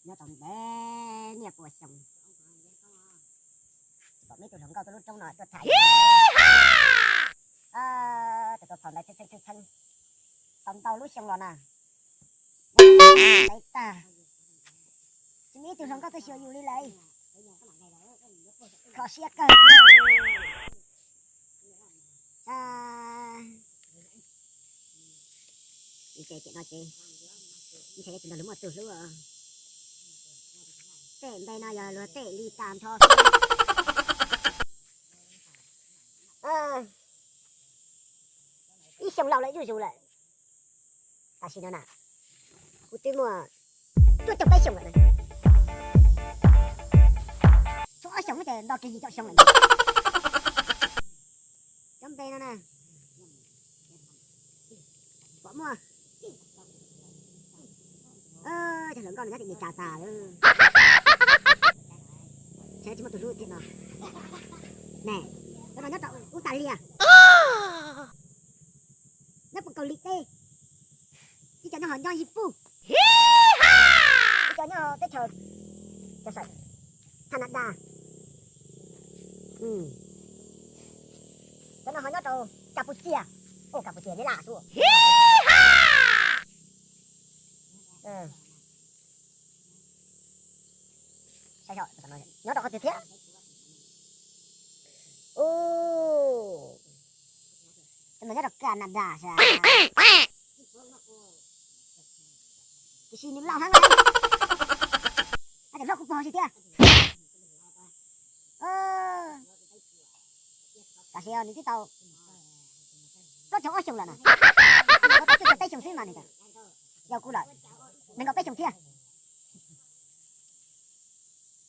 Nyob tau ntev niaj pua xyoo, tsis pom ib tug hluas nkauj tuaj lub roob no tuaj tham. Tus tuaj phom ntawd txheeb txheeb txheeb tau ntau lub xyoo los na. Tag, tsis muaj ib tug hluas nkauj tuaj xyuas yus li lawm. Kho siab kawg. Ces tiam no ces ntshe tsis nrog lawv muaj tug hlub. Tej npe no yog luag tej li tas nrho. Ib xyoo laus lawm zuj zus lawm. Tam sim no na, kuv twb muaj cuaj caum peb xyoos lawm na. Tshuav ob xyoos ces nto kiag yim caum xyoo lawm. Cov npe no na, pom muaj, cov hluas nkauj no nyob tim Mes Kas tas lawm. Ntshe tsis muaj tus hlub thiab no. Ne, cov no nyob rau Ub Tas Lias, nyob puag Kaus Lim teb, ib co nyob ho nyob Yis Pus, ib co nyob teb chaws, cov saum Tha Na Das, cov no ho nyob rau Kas Pus Cia. Ua Kas Pus Cia nyob laj xwb. Nyob rau qhov twg thiab? Ub, cov no nyob rau Kas Na Das sas. Tiam sis nws laus heev, haj tseem hlob kuv pog si thiab. Tam sim nws twb tau plaub caug ob xyoos lawm na. Nws tau cuaj caug peb xyoos xwb mas nws yau kuv lawm nees nkaum peb xyoos thiab.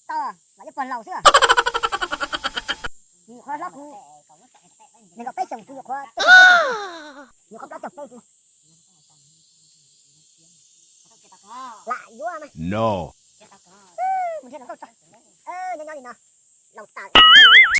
Tau, mas yuav pog laus xwb. Nws nyuam qhuav hlob kuv nees nkaum peb xyoos, kuv nyuam qhuav, nyuam qhuav plaub caug peb xwb. Lam yuav mas. No. Mus nrhiav hluas nkauj tso. Nyob nyob li no, laus tas.